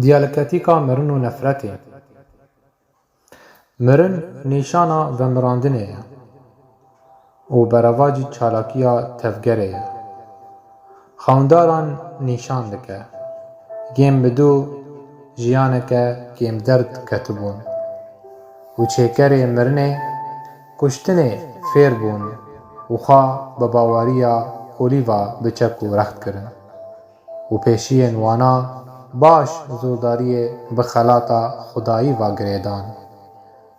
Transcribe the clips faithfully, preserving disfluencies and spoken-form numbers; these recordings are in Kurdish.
Diyalektîka mirin û nefretê. Mirin nîşana vemirandinê ye û berevacî çalakiya tevgerê ye. Xewndaran nîşan dike, kêm bi dû jiyaneke kêmderd ketibûn û çêkerê mirinê, kuştinê fêr bûn û xwe bi baweriya olî ve bi çek û rext kirin û pêşiyên wana baş zordariyê bi xelata xwedayî ve girêdan.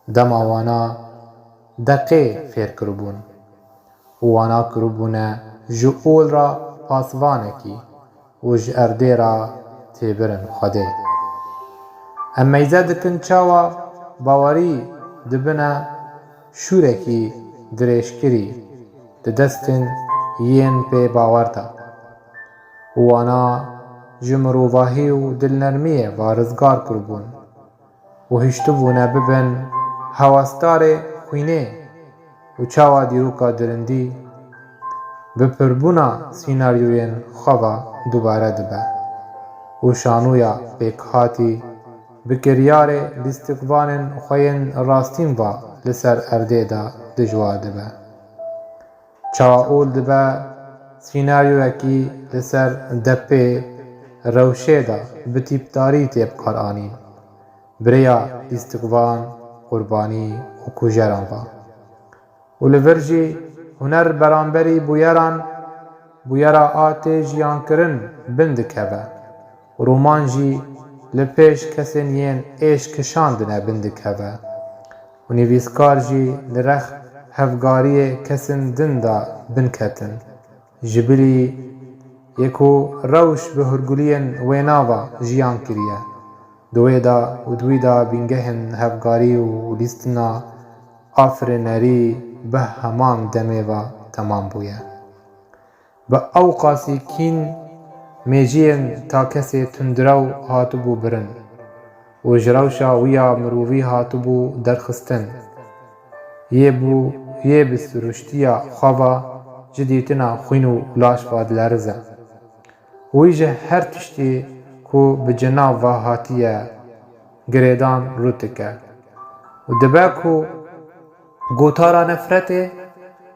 Dema wana deqê fêr kiribûn û wana kiribûne ji ol re pasvanekî û ji erdê re têbirin Xwedê. Em meyze dikin çawa bawerî dibine şûrekî dirêjkirî di destên yên pê bawer de û wana ji mirovahî û dilnermiyê ve rizgar kiribûn û hiştibûne bibin hewesdarê xwînê û çawa dîroka dirindî bi pirbûna sînaryoyên xwe ve dubare dibe û şanoya pêkhatî bi kiryarê lîstikvanên xwe yên rastîn ve li ser erdê de dijwar dibe. Çawa ol dibe sînaryoyekî li ser depê rewşê de bi tîpdarî tê bikaranîn, bi rêya lîstikvan, qurbanî û kujeran ve. Û li vir jî huner beramberî bûyeran, bûyera a tê jiyankirin bin dikeve. Roman jî li pêş kesên yên êş kişandine bin dikeve û nivîskar jî li rex hevgariyê kesên din de bin ketin. Ji bilî yê ku rewş bi hurguliyên wêna ve jiyan kiriye. Di wê de û di wî de bîngehên hevgarî û lîstina afirînerî bi heman demê ve temam bûye. Bi ewqasî kîn mêjiyên takesê tundrew hatibû birin û ji rewşa wî ya mirovî hatibû derxistin. Yê bû, yê bi siruştiya xwe ve ji dîtina xwîn û laş ve dilerize. Wî ji her tiştî ku bi cinav ve hatiye girêdan rû dike û dibe ku gotara nefretê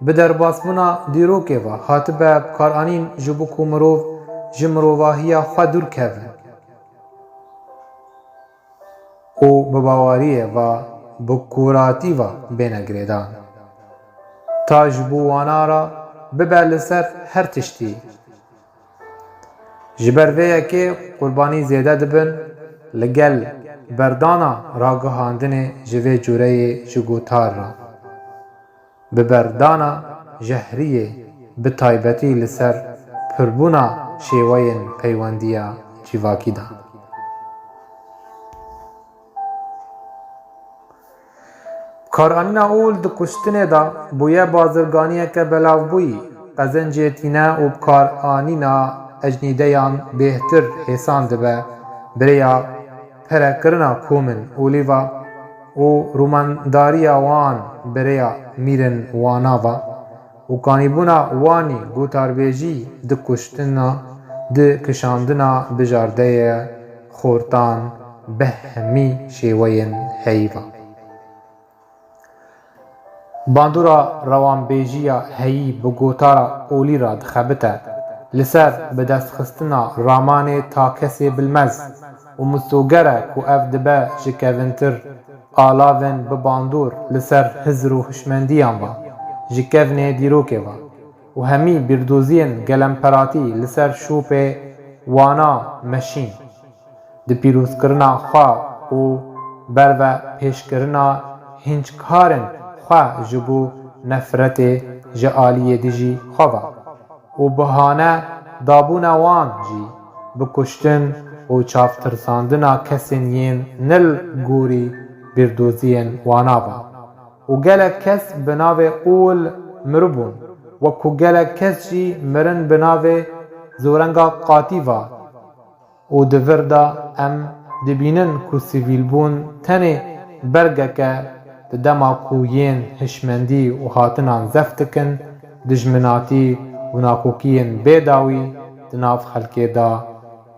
bi derbasbûna dîrokê ve hatibe bikaranîn ji bo ku mirov ji mirovahiya xwe dûr keve û bi baweriyê ve bi kûratî ve bêne girêdan. Ta ji bo wana re bibe li ser her tiştî. Ji ber vê yekê qurbanî zêde dibin, li gel berdana ragihandinê ji vê cureyê ji gotar re. Bi berdana jehriyê bi taybetî li ser pirbûna şêweyên peywendiya civakî de. Karanîna ol di kuştinê de bûye bazirganiyeke belavbûyî, qezencê tîne û bikaranîna ecnîdeyan bêhtir hêsan dibe, bi rêya perekirina komên olî ve û rûmendariya wan bi rêya mîrên wana ve û kanîbûna wanî gotarbêjî di kuştina, di kişandina bijardeyê xortan bi hemî şêweyên heyî ve. Bandora rewanbêjiya heyî bi gotara olî re dixebite, li ser bidestxistina ramanê takesê bilmez û misoger e ku ev dibe ji kevintir alavên bi bandor li ser hizr û hişmendiyan ve, ji kevnê dîrokê ve û hemî bîrdoziyên gelemperatî li ser şopê wana meşîn. Di pîrozkirina xwe û berve pêşkirina hînkarên xwe ji bo nefretê ji aliyê dijî xwe ve û bihane dabûna wan jî bi kuştin û çavtirsandina kesên yên ne li gorî bîrdoziyên wana ve û gelek kes bi navê ol miribûn, wek ku gelek kes jî mirin bi navê zorenga qatî ve. Û di vir de em dibînin ku sivîlbûn tenê bergek e di dema ku yên hişmendî û hatinan zeft dikin, dijminatî û nakokiyên bêdawî di nav xelkê de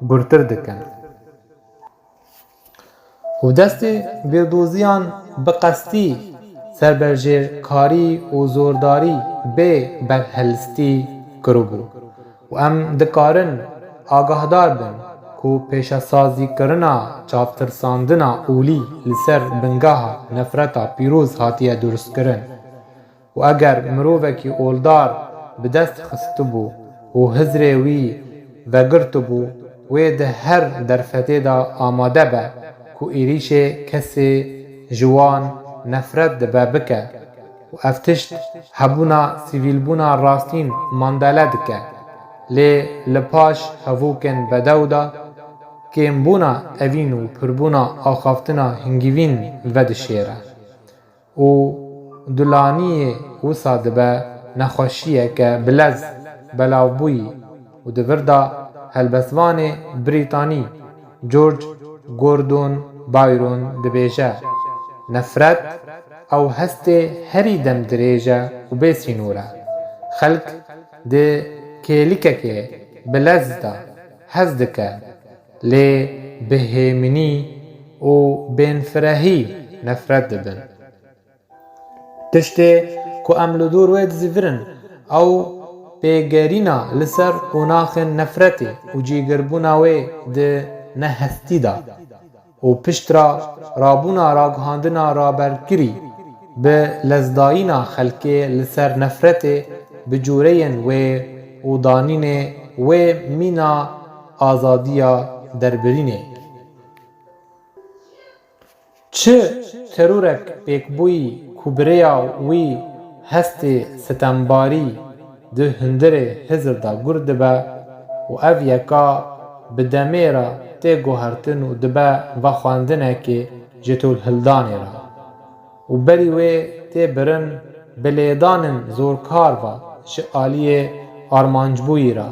gurtir dikin. Û destê bîrdoziyan bi qestî serberjêrkarî û zordarî bê berhelistî kiribû. Û em dikarin agahdar bin ku pêşesazîkirina çavtirsandina olî li ser bingeha nefreta pîroz hatiye durustkirin. Û eger mirovekî oldar bi dest xistibû û hizrê wî vegirtibû, wê di her derfetê de amade be ku êrîşê kesê ji wan nefret dibe bike û ev tişt hebûna sivîlbûna rastîn mandale dike. Lê li paş hevokên bedew de kêmbûna evîn û pirbûna axaftina hingivîn vedişêre. Û dulaniyê wisa dibe nexweşiyeke bi lez belavbûyî û di vir de helbestvanê Brîtanî George Gordon Byron dibêje, nefret ew hestê herî demdirêj e û bê sînor e. Xelk di kêlikekê bi lez de hez dike, lê bi hêminî û bênfirehî nefret dibin. Tiştê ku em li dor wê dizivirin, ew pêgerîna li ser qonaxên nefretê û cîgirbûna wê di nehestî de û piştre rabûna ragihandina raberkirî bi lezdayîna xelkê li ser nefretê bi cûreyên wê û danînê wê mîna azadiya derbirînê. Çi terorek pêkbûyî ku bi rêya wî hestê sitembarî di hundirê hizir de gur dibe û ev yeka bi demê re tê guhertin û dibe vexwendinekê ji tolhildanê re û berî wê tê birin bi lêdanên zorkar ve ji aliyê armancbûyî re.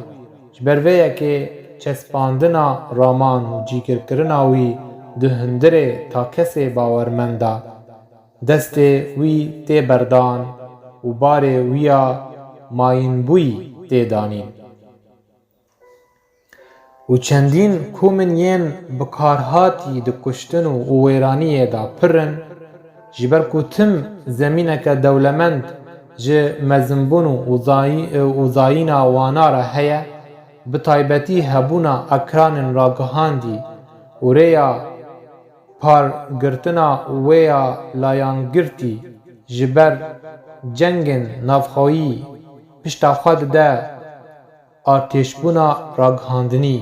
Ji ber vê yekê çespandina raman û cîgirkirina wî di hundirê takesê bawermend de destê wî tê berdan û barê wî ya mayînbûyî tê danîn. Û çendîn komên yên bikarhatî di kuştin û wêraniyê de pir in, ji ber ku tim zemîneke dewlemend ji mezinbûn û uzayî-, uzayîna wana re heye, bi taybetî hebûna ekranên ragihandî û rêya pargirtina wê ya layangirtî ji ber cengên navxweyî pişta xwe dide artêşbûna ragihandinî.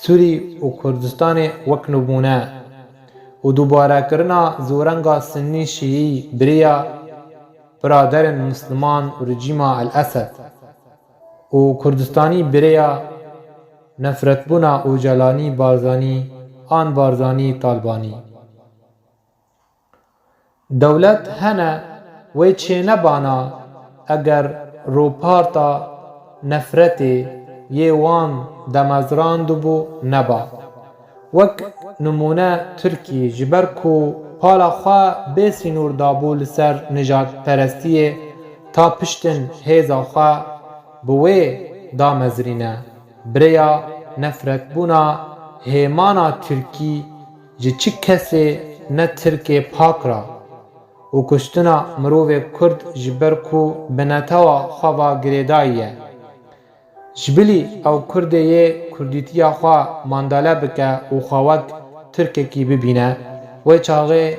Sûrî û Kurdistanê wek nimûne û dubarekirina zorenga Sinnî Şîî bi rêya biraderên Misliman û rejîma El Esed û Kurdistanî bi rêya nefretbûna Ocalanî Barzanî an Barzanî Talbanî. Dewlet hene wê çênebana eger roparta nefretê yê wan damezrandibû neba. Wek nimûne Tirkî ji ber ku pala xwe bê sînor dabû li ser nijadperestiyê ta piştin hêza xwe bi wê damezrîne. Bi rêya nefretbûna hêmana Tirkî ji çi kesê ne Tirkê pak re û kuştina mirovê Kurd ji ber ku bi netewa xwe ve girêdayî ye. Ji bilî ew Kurdê yê Kurdîtiya xwe mandale bike û xwe wek Tirkekî bibîne, wê çaxê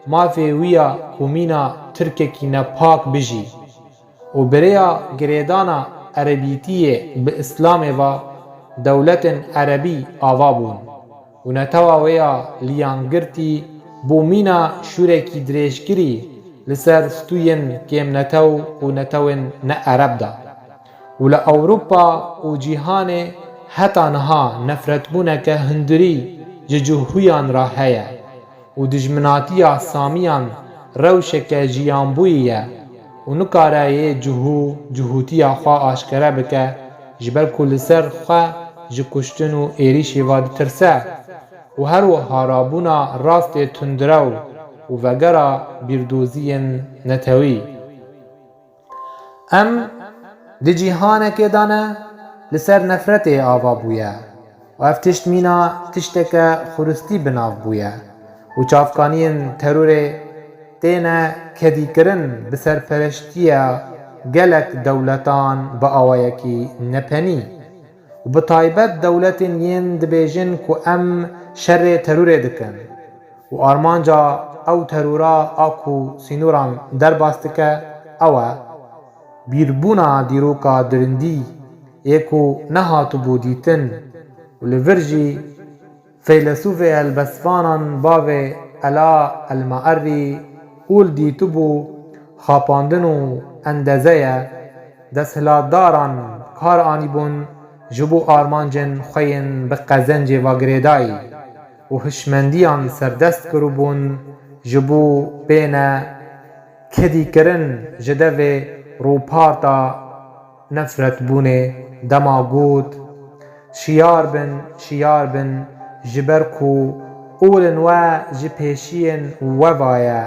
mafê wî ya ku mîna Tirkekî nepak bijî. Û bi rêya girêdana erebîtiyê bi îslamê ve dewletên erebî ava bûn û netewa wê ya liyangirtî bû mîna şûrekî dirêjkirî li ser stûyên kêmnetew û netewên ne ereb de. Û li Ewropa û cîhanê heta niha nefretbûneke hundirî ji cihûyan re heye. û dijminatiya Samiyan rewşeke jiyanbûyî ye û nikare yê cihû cihûtiya xwe aşkere bike, ji ber ku li ser xwe ji kuştin û êrîşê ve ditirse û her wiha rabûna rastê tundrew û vegera bîrdoziyên netewî. Em di cîhanekê de ne li ser nefretê ava bûye û ev tişt mîna tişteke xuristî bi nav bûye. û çavkaniyên terorê têne kedîkirin bi serpereştiya gelek dewletan bi awayekî nepenî û bi taybet dewletên yên dibêjin ku em şerê terorê dikin û armanca ew terora a ku sînoran derbas dike ew e, bîrbûna dîroka dirindî yê ku nehatibû dîtin û li vir jî feylesûfê helbestvanan bavê Ela El-Maerrî ûl dîtibû xapandin û endezeye desthilatdaran kar anîbûn ji bo armancên xwe yên bi qezencê ve girêdayî û hişmendiyan serdest kiribûn ji bo bêne kedîkirin ji devê rûparta nefretbûnê dema got, "Şiyar bin, şiyar bin, ji ber ku olin we ji pêşiyên we ve ye,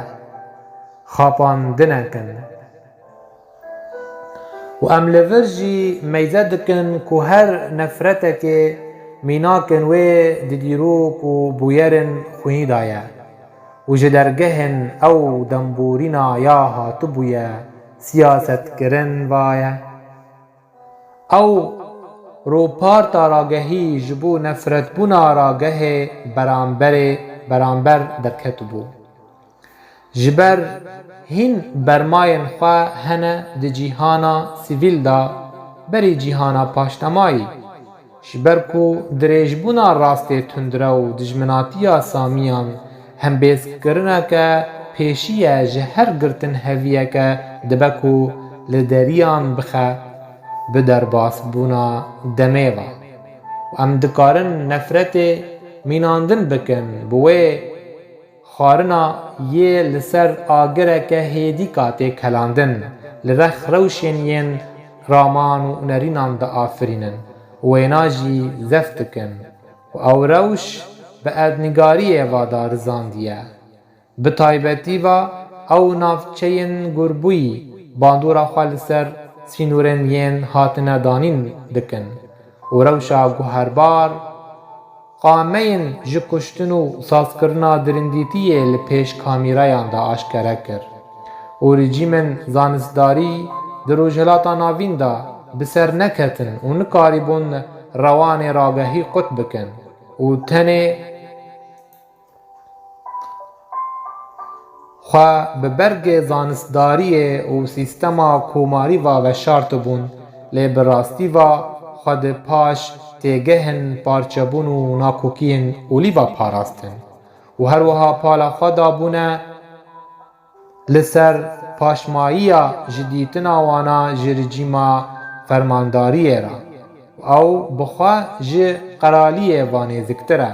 xapandine kin." Û em li vir jî meyze dikin ku her nefretekê mînakên wê di dîrok û bûyerên xwînî de ye û ji dergehên ew demborîna ya hatibûye siyasetkirin ve ye. Ew rûparta ragehî ji bo nefretbûna ragehê beramberê beramber derketibû. Ji ber hîn bermayên xwe hene di cîhana sivîl de berî cîhana paşdemayî. Ji ber ku dirêjbûna rastê tundrew û dijminatiya Samiyan hembêzkirineke pêşî ye ji her girtinheviyeke dibe ku li deriyan bixe bi derbasbûna demê ve. Û em dikarin nefretê mînandin bikin bi wê xwarina yê li ser agireke hêdîka tê kelandin, li rex rewşên yên raman û nerînan diafirînin û wêna jî zeft dikin û ew rewş bi erdnîgariyê ve darizandiye. Bi taybetî ve ew navçeyên gurbûyî bandora xwe li ser sînorên yên hatine danîn dikin û rewşa guherbar qameyên ji kuştin û sazkirina dirindîtiyê li pêş kamîrayan de aşkere kir û rejîmên zanistdarî di Rojhilata Navîn de bi ser neketin û nikarîbûn rewanê ragehî qut bikin û tenê xwe bi bergê zanistdariyê û sîstema komarî ve veşartibûn, lê bi rastî ve xwe di paş têgehên parçebûn û nakokiyên olî ve parastin û her wiha pala xwe dabûne li ser paşmayiya ji dîtina wana ji rejîma fermandariyê re. Ew bi xwe ji qeraliyê ve nêziktir e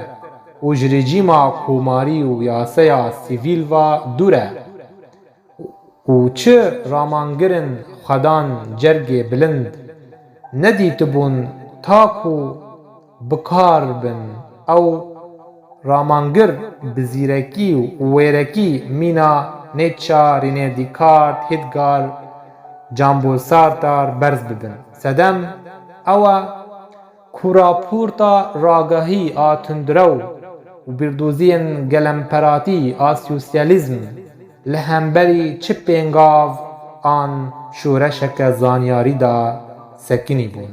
û ji rejîma komarî û yaseya sivîl ve dûr e û çi ramangirin xwedan cergê bilind nedîtibûn ta ku bi kar bin. Ew ramangir bi zîrekî û wêrekî mîna Nietzsche, René Descartes, Heidegger, Jean-Paul Sartre berz bibin. Sedem ew e ku raporta ragahî a tundrew û bîrdoziyên gelemperatî a sosyalîzm li hemberî çi pêngav an şoreşeke zanyarî de sekinî bûn.